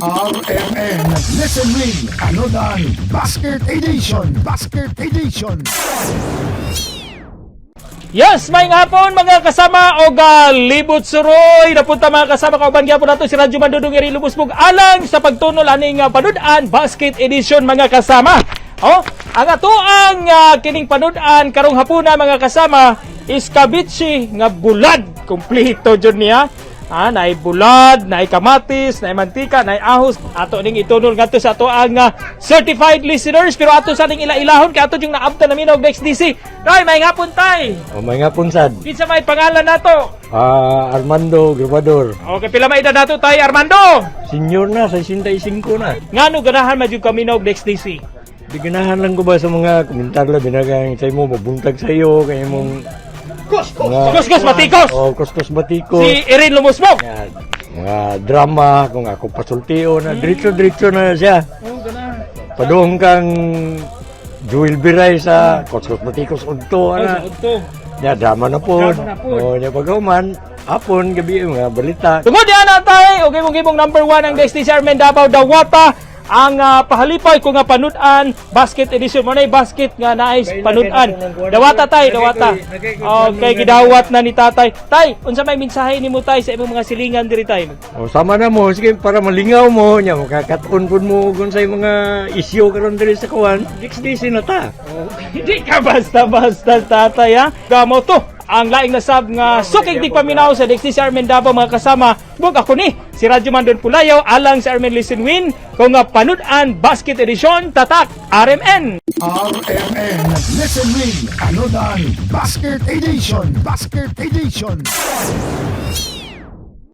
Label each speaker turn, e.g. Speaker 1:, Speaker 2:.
Speaker 1: RMN Listen Ring Panood-an Basket Edition. Basket Edition.
Speaker 2: Yes, may hapon, mga kasama, og libot suroy. Napunta, mga kasama, kauban gyapon nato si Radyo Mandudong Iri Lumusbog alang sa pagtunol aning panood-an Basket Edition, mga kasama. Oh, ang atoang kining panood-an karong hapuna, mga kasama, is kabitsi nga bulad. Kompleto jud niya. Ah, naay bulad, naay kamatis, naay mantika, naay ahos. Ato ning itunol ngadto sa ato ang certified listeners, pero ato sa ning ila-ilahon kay ato yung naabtan namin og next DC. Tay, may hapon, tay.
Speaker 3: O may nga sad.
Speaker 2: Kinsa may pangalan nato?
Speaker 3: Ah, Armando Grabador.
Speaker 2: Okay, pila may edad nato, tay Armando?
Speaker 3: Senior na, 65 na.
Speaker 2: Ngano ganahan man jud kami og next DC?
Speaker 3: Di ganahan lang ko ba sa mga komentaryo binagang sa imo mabuntag sa iyo kay imong mga
Speaker 2: Kuskus Batikos.
Speaker 3: Oh, kuskus batikos.
Speaker 2: Si Irene Lumusmok.
Speaker 3: Yan. Mga drama kung ako pasultio na diretso-diretso na siya.
Speaker 2: Oh, ganahan.
Speaker 3: Padung kang Joel Biray sa Kuskus Batikos udto
Speaker 2: Oh,
Speaker 3: ana.
Speaker 2: sa udto.
Speaker 3: Ya drama na po.
Speaker 2: Drama na pod.
Speaker 3: Oh, nya paghuman hapon gabi mga balita.
Speaker 2: Tungod diha na, tay, okay mong gibong number 1 ang DXDC Armen Davao Dawata ang pahalipay ko nga panood-an basket edition mo na basket nga naay panood-an. Dawata, tay, dawata. Okay, gidawat na ni tatay. Tay, unsa may mensahe nimo, tay, sa imong mga silingan diri, tay?
Speaker 3: O sama na mo sige para malingaw mo nya makakaton pud mo kung sa mga isyu karon diri sa kuan. XDC na ta.
Speaker 2: Hindi ka basta-basta, tatay, ha. Gamo to ang laing nasab nga suking tigpaminaw sa DXDC Armen Davao, mga kasama. Bug ako ni si Radyo Mandon Pulayaw alang sa Armen Listen Win ko nga panood-an Basket Edition. Tatak RMN.
Speaker 1: RMN Listen Ring Panood-an Basket Edition. Basket Edition.